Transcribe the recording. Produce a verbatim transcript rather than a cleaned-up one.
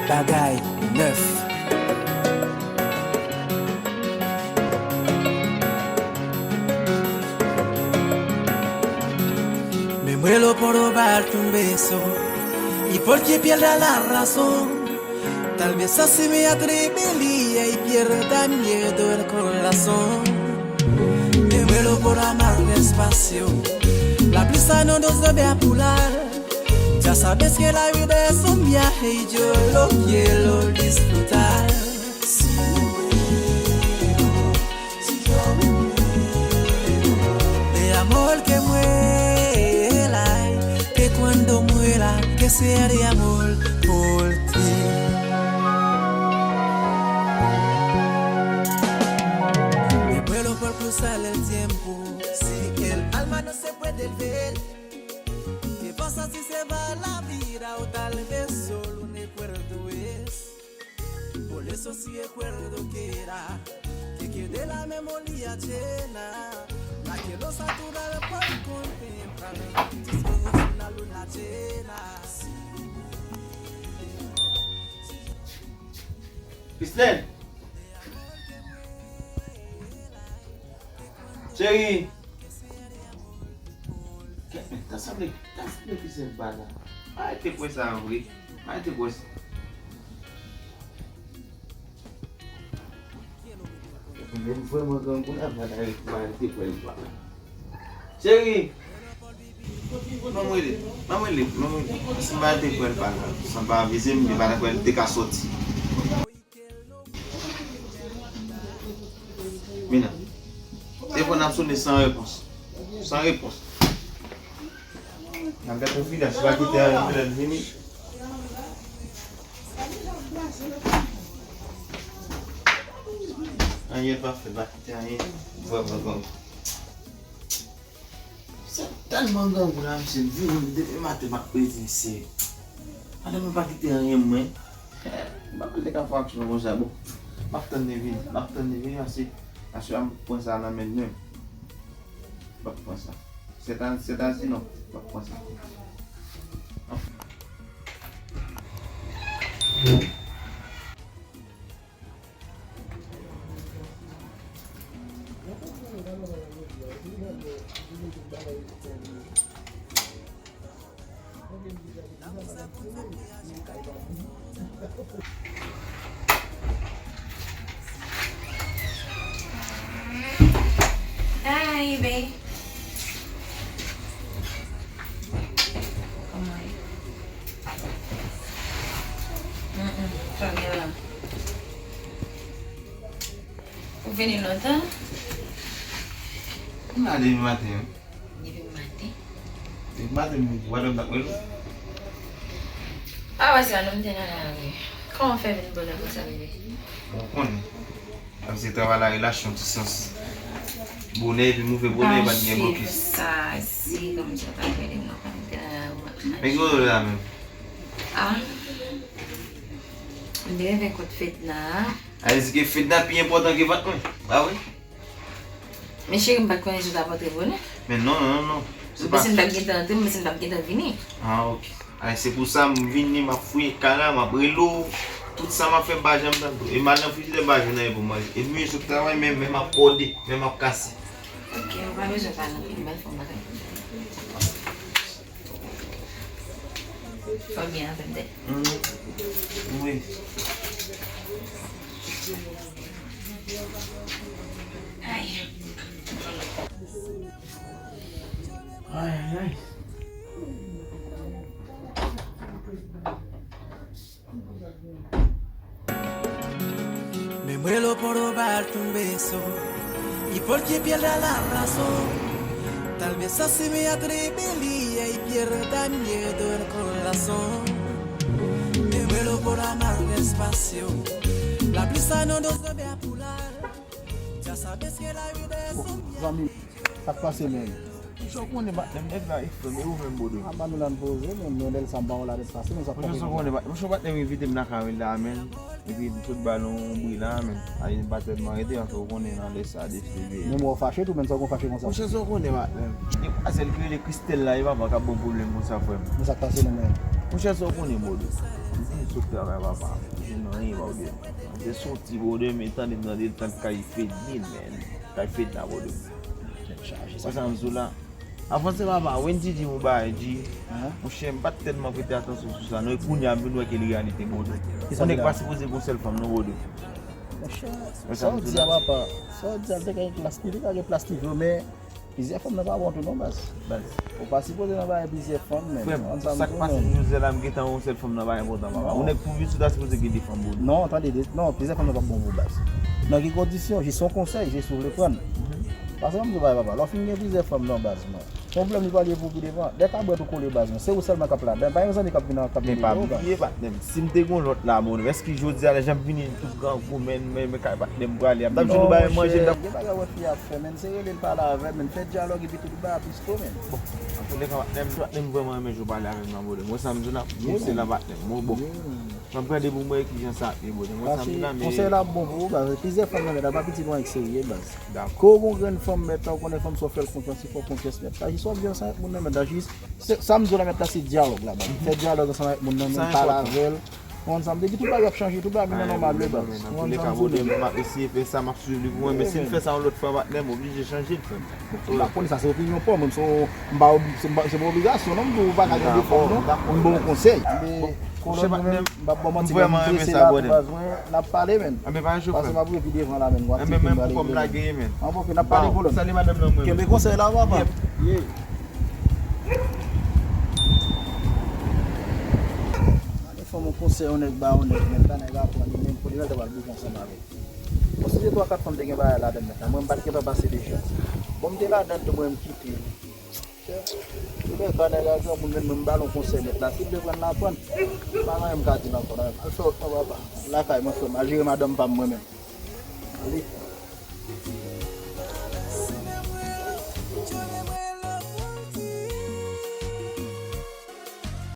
Bagay nèf. Me muero por robarte un beso y porque pierda la razón. Tal vez así me atrevía y pierda miedo el corazón. Me muero por amar despacio. La prisa no nos debe apurar. Ya sabes que la vida es un viaje y yo lo quiero disfrutar. Si yo me muero, si yo me muero de amor que muera, que cuando muera, que sea de amor por ti. Me muero por cruzar el tiempo, si el alma no se puede ver. ¿Qué pasa si se va la vida o tal vez solo un recuerdo es? Por eso si recuerdo queda, que quede la memoria llena, la que lo satura por contemplar, tus ojos en la luna llena. Christelle! Cheri! Kèt, men, ta sanble, ta sanble ki se bal la. Arete kwè sa vre. Arete kwè sa. Menm vrèman grangou la, bal la, arete kwè l pa. Cheri! Ban m rele, ban m rele, ban m rele. Si m pa te kwè l pa la, si m pa avize m, li pa ta kwè l te ka soti. Mina, telefòn ap sone san repons. San repons. N ap gade yon fidèl, si pa kite anyen pou lè l vini. Anyen pa fè, pa kite anyen. Vrèman grangou. Se tèlman grangou la, misye, m vini depi maten m ap rete, mesye. Madanm mwen pa kite anyen mwen. M pa konn te ka fè aksyon konsa, bon. M ap tann li vini, m ap tann li vini, paske, paske m ap pran sa nan men l menm. M ap pran sa. Sèt an, sèt an, sinon, m ap pran sa. Hi, babe. Kòman ye? Mm, mm, sa gen la. Ou vini lontan? M la depi maten, wi. Depi maten? Depi maten, m wè lè m t ap rele w. A, wè sa, non, m te nan lari. Kòman w fè vin bonè konsa, bebe? Bon, ou konnen. Sa se travay la, relasyon, ti sans. Bonè epi move bonè, pa t gen blokis. Sa, si, kòm sa pa fè de mwa, pa t gen mwa. Men ki kote w la menm? A. M te reve kot Fedna. A, li di ke Fedna pi enpòtan ke vant mwen. A wi? Men cheri, m pa t konnen si w t ap antre bonè. Men non, non, non, non. Se pa. Ou panse m t ap gentan antre, m panse m t ap gentan vini. A, ok. Ay, se pou sa m vini, m ap fouye kay la, m ap rele w. Tout sa m ap fè, m pa janm tann tou. E madanm frijidè m pa jwenn anyen pou manje. E m vin sot travay, men, men m ap kòde, men m ap kase. Ok, ou pa bezwen pale anpil, m pral fè yon bagay pou tande. Fò w byen avè m, tande. Wi. Ay. Ay, ay, ay. Me muero por robarte un beso y porque pierda la razón. Tal vez así me atrevería y pierda miedo el corazón. Me muero por amar despacio. La prisa no nos debe apurar. Ya sabes que la vida es un viaje. Sa k pase menm? Kisa w konnen patnè m, nèg la e frè m, e ou menm, Bodo? A, pa nou la n poze, men, men lè l sa m pa wè la tèt pase, men sa k pase menm? Monchè, w konnen, monchè, patnè m envite m lakay li la, men. Epi m sot ba l yon bri la, men. A, li pa tèlman rete, anfen, ou konnen nan lè sa, de se veye. Men mwen w fache tou, men sa w konn fache konsa? Monchè, sa w konnen, patnè m? E pa sèl ki rele Christelle la, e papa k ap ban pwoblèm konsa, frè m. Men sa k pase menm, men? Monchè, sa w konnen, brother. M fin sot travay, papa. M fin anyen, brother. Se soti, brother, men tande, tande, tande kay Fednil, man. Kay Fedna, brother. Tèt chaje. Wè sa m di w la? Avan se papa, Wendy di m yon bagay, di, monchè, m pa t tèlman prete atansyon sou sa, non, e kounye a m vin wè ke li reyalite, brother. Yon nèg pa sipoze gen yon sèl fanm, non, brother. Monchè, sa w di a, papa, sa w di a, li te ka gen plas, li te ka gen plas li vre, men plizyè fanm nan pa bon tou, non, baz. Baz. Ou pa sipoze nan bagay plizyè fanm, men. Frè m, sa k pase jodi a la, m gentan wè yon sèl fanm nan pa enpòtan, papa. Yon nèg pou vin sou ta sipoze gen de fanm, brother. Non, tande, non, plizyè fanm nan pa bon pou baz. Nan ki kondisyon? Jis yon konsèy, jis ou vle pran. Paske m di w bagay, papa, lè w fin gen plizyè fanm nan baz, non. Pwoblèm li pral ye pou pi devan. Lè kabrèt ou kole baz, non. Se ou sèlman k ap ladan. Pa gen zanmi k ap vin, k ap vin ede w, baz. Men pa bliye, patnè m. Si m te gen yon lòt la, mon, èske jodi a, lè jan m vini tout grangou, men, men, men kay patnè m prale a. M t ap jwenn yon bagay manje, m t ap... Gen bagay wè fi a ap fè, men se rele l pale avè l, men fè dyalòg epi tout bagay ap plis tou, men. Bon, antoulèka, patnè m, patnè m vrèman renmen jan w pale avè m nan, mon. Mwen sa m di w la, m se la patnè m. Bon, bon. M ap gade pou m wè kijan sa ap ye, brother. Mwen sa m di la, men konsèy la ap bon pou ou, baz. Plizyè fanm nan mèt la, pa piti lwen ak serye, baz. Dakò. Ke w gon grenn fanm mèt la, ou konnen fanm sa w fè l konfyans, li fè w konfyans mèt la. Jis w ap viv ansanm ak moun nan mèt la, jis, se, sa m di w la mèt la, se dyalòg la, baz. Fè dyalòg ansanm ak moun nan, men pale avè l. Ou konn sa m di, tout bagay ap chanje, tout bagay ap vin nan nòmal, wi, baz. Ou konn sa m di w, brother. M ap eseye fè sa, m ap swiv li pou mwen, men si l fè sa yon lòt fwa, patnè m, oblije chanje l, frè m. M pa konn sa, se opinyon pa w, menm si w, m pa obli-, se pa, se pa obligasyon, non, m di w pa ka gen de fanm, non. M ba w konsèy. Men, kolòn, mwen menm, m p ap ba w manti, men m prese la, baz, mwen, n ap pale, men. Paske m ap rive pi devan la, men, m ap kite m ale, men. An, bon, n ap pale, kolòn. Salye madanm nan, mwen. Kenbe konsèy la, papa. Ye. Ale fè m yon konsèy, yon nèg ba yon nèg, men, ta nèg aprann li, men, pou li mèt ap al bouke ansanm avè l. Bon, si se twa kat fanm te gen bagay ladann mèt la, mwen m pa t gentan pase de jan. Bon, m te ladann tou, mwen m kite. Ou byen, kanè la, granmoun, men mwen m ba l yon konsèy mèt la. Si l vle pran l, l a pran l. Pa gen anyen m ka di l ankò, non. Al fè wòt mwen, papa. Lakay mwen, frè m. Al jere madanm pa m, mwen menm. Ale.